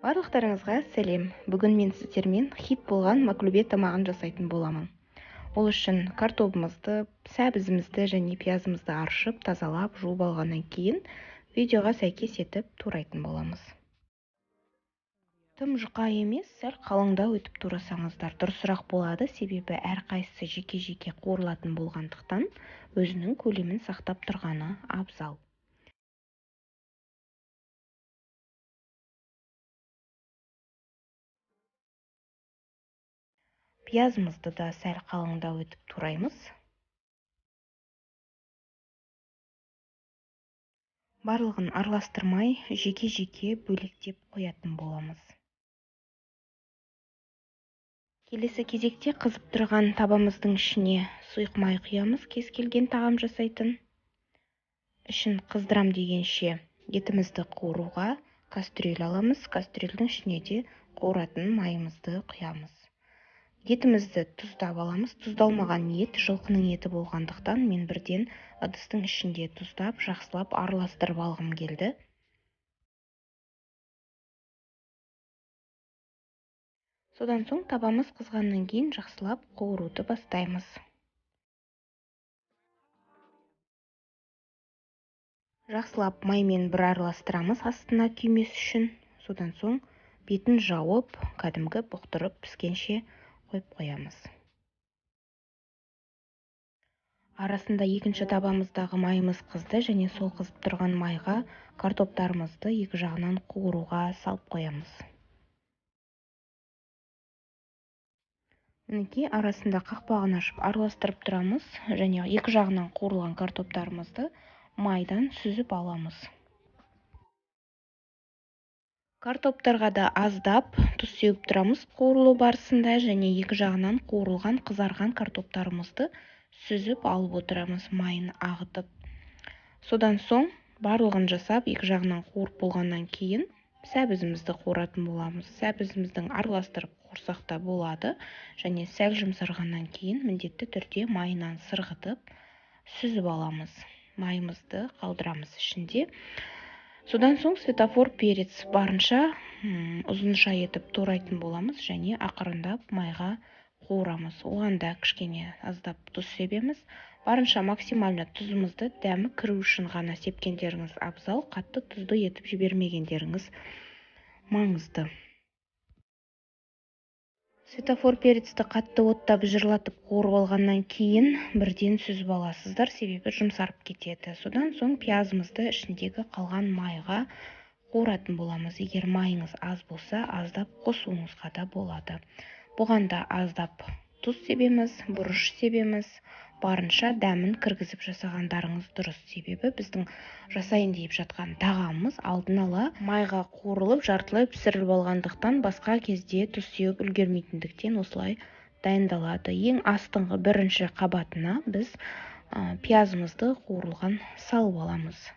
Барлықтарыңызға сәлем. Бүгін мен сіздермен хит болған маклюбе тамағын жасайтын боламын. Ол үшін картобымызды, сәбізімізді және пиязымызды аршып, тазалап, жуып алғаннан кейін видеоға сәйкес етіп турайтын боламыз. Тым жұқа емес, сәл қалыңдау етіп турасаңыздар дұрысырақ болады, себебі әрқайсысы жеке-жеке қуырылатын болғандықтан өзінің көлемін сақтап тұрғаны абзал. Пиязымызды да сәл қалыңдау етіп тураймыз. Барлығын араластырмай, жеке-жеке бөлектеп қоятын боламыз. Келесі кезекте қызып тұрған табамыздың ішіне сұйық май құямыз, кез келген тағам жасайтын. Ішін қыздырам дегенше етімізді қуыруға кастрюль аламыз. Кастрюльдің ішіне де қуыратын майымызды құямыз. Етімізді тұздап аламыз. Тұздалмаған ет жылқының еті болғандықтан мен бірден ыдыстың ішінде тұздап, жақсылап араластырып алғым келді. Содан соң табамыз қызғаннан кейін жақсылап қуыруды бастаймыз. Жақсылап маймен бір араластырамыз астына күймес үшін. Содан соң бетін жауып, кәдімгі бұқтырып піскенше қойып қоямыз. Арасында екінші табамыздағы майымыз қызды және сол қызып тұрған майға картоптарымызды екі жағынан қуыруға салып қоямыз. Мінекей, арасында қақпағын ашып араластырып тұрамыз және екі жағынан қуырылған картоптарымызды майдан сүзіп аламыз. Картоптарға да аздап тұз сеуіп тұрамыз қуырылу барысында және екі жағынан қуырылған қызарған картоптарымызды сүзіп алып отырамыз майын ағытып. Содан соң барлығын жасап екі жағынан қуырып болғаннан кейін сәбізімізді қуыратын боламыз. Сәбізіміздің араластырып қуырсақ та болады және сәл жұмсарғаннан кейін міндетті түрде майынан сырғытып сүзіп аламыз. Майымызды қалдырамыз ішінде. Содан соң светофор перец барынша ұзынша етіп турайтын боламыз және ақырындап майға қуырамыз. Оған да кішкене аздап тұз себеміз. Барынша максимально тұзымызды дәмі кіру үшін ғана сепкендеріңіз абзал, қатты тұзды етіп жібермегендеріңіз маңызды. Светофор перецті қатты отта жырлатып қуырып алғаннан кейін бірден сүзіп аласыздар, себебі жұмсарып кетеді. Содан соң пиязымызды ішіндегі қалған майға қуыратын боламыз. Егер майыңыз аз болса, аздап қосуыңызға да болады. Бұған да аздап тұз себеміз, бұрыш себеміз. Барынша дәмін кіргізіп жасағандарыңыз дұрыс, себебі біздің жасайын деп жатқан тағамымыз алдын ала майға қуырылып, жартылай пісіріліп алғандықтан басқа кезде тұз сеуіп үлгермейтіндіктен осылай дайындалады. Ең астыңғы бірінші қабатына біз пиязымызды қуырылған салып аламыз.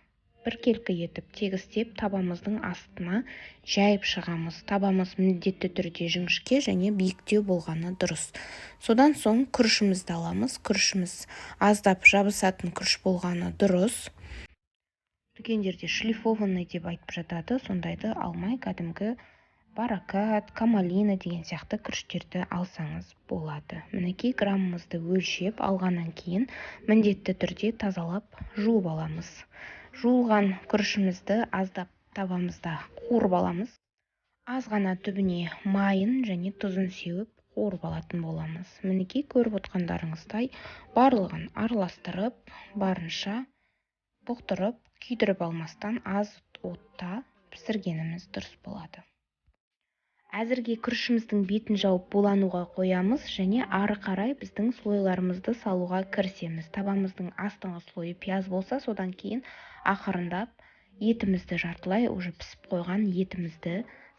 Біркелкі етіп тегістеп табамыздың астына жайып шығамыз. Табамыз міндетті түрде жіңішке және биіктеу болғаны дұрыс. Содан соң күрішімізді аламыз. Күрішіміз аздап жабысатын күріш болғаны дұрыс. Дүкендерде шлифованный деп айтып жатады, сондайды алмай кәдімгі баракат, камалина деген сияқты күріштерді алсаңыз болады. Мінекей, граммымызды өлшеп алғаннан кейін міндетті түрде тазалап жуып аламыз. Жуылған күрішімізді аздап табамызда қуырып аламыз. Аз ғана түбіне майын және тұзын сеуіп қуырып алатын боламыз. Мінекей, көріп отқандарыңыздай барлығын араластырып, барынша бұқтырып, күйдіріп алмастан аз отта пісіргеніміз дұрыс болады. Әзірге күрішіміздің бетін жауып булануға қоямыз және ары қарай біздің слойларымызды салуға кірісеміз. Табамыздың астыңғы слойы пияз болса, содан кейін ақырындап етімізді жартылай уже пісіп қойған етімізді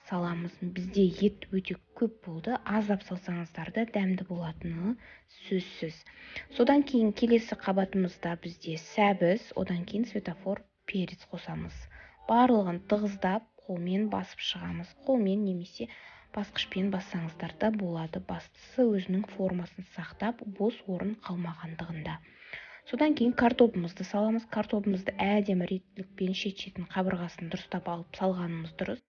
саламыз. Бізде ет өте көп болды, аздап салсаңыздар да дәмді болатыны сөзсіз. Содан кейін келесі қабатымызда бізде сәбіз, одан кейін светофор перец қосамыз. Барлығын тығыздап қолмен басып шығамыз. Қолмен немесе басқышпен бассаңыздар да болады. Бастысы өзінің формасын сақтап, бос орын қалмағандығында. Содан кейін картобымызды саламыз. Картобымызды әдемі реттілікпен шет-шетін қабырғасын дұрыстап алып салғанымыз дұрыс.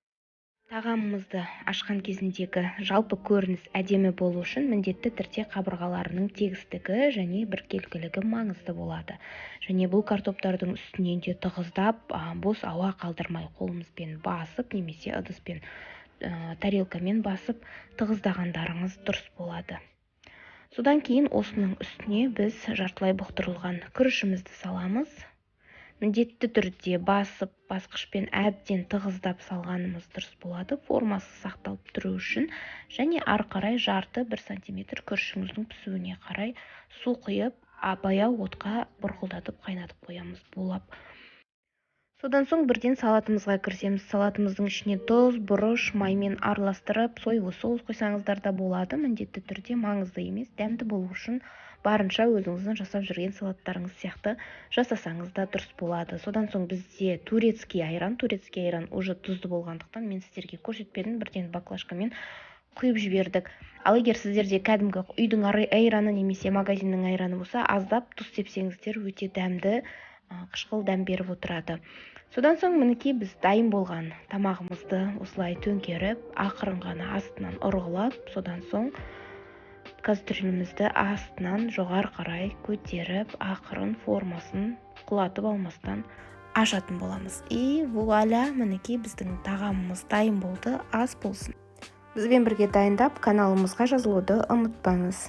Тағамымызды ашқан кезіндегі жалпы көрініс әдемі болу үшін міндетті түрде қабырғаларының тегістігі және біркелкілігі маңызды болады. Және бұл картоптардың үстінен де тығыздап, бос ауа қалдырмай, қолымызбен басып немесе ыдыспен, тарелкамен басып тығыздағандарыңыз дұрыс болады. Содан кейін осының үстіне біз жартылай бұқтырылған күрішімізді саламыз. Міндетті түрде басып, басқышпен әбден тығыздап салғанымыз дұрыс болады, формасы сақталып тұру үшін. Және ары қарай жарты бір сантиметр күрішіңіздің пісуіне қарай су құйып, баяу отқа бұрқылдатып қайнатып қоямыз булап. Содан соң бірден салатымызға кірісеміз. Салатымыздың ішіне тұз, бұрыш, маймен араластырып, соевый соус құйсаңыздар да болады. Міндетті түрде маңызды емес, дәмді болу үшін барынша өзіңіздің жасап жүрген салаттарыңыз сияқты жасасаңыз да дұрыс болады. Содан соң бізде турецкий айран. Турецкий айран уже тұзды болғандықтан, мен сіздерге көрсетпедім, бірден баклажкамен құйып жібердік. Ал егер сіздерде кәдімгі үйдің айраны немесе магазиннің айраны болса, аздап тұз сепсеңіздер, өте дәмді қышқыл дәм беріп отырады. Содан соң, мінекей, біз дайын болған тамағымызды осылай төңкеріп, ақырын ғана астынан ұрғылап, содан соң кастрюлімізді астынан жоғары қарай көтеріп, ақырын формасын құлатып алмастан ашатын боламыз. И вуаля, мінекей, біздің тағамымыз дайын болды. Ас болсын! Бізбен бірге дайындап, каналымызға жазылуды ұмытпаңыз.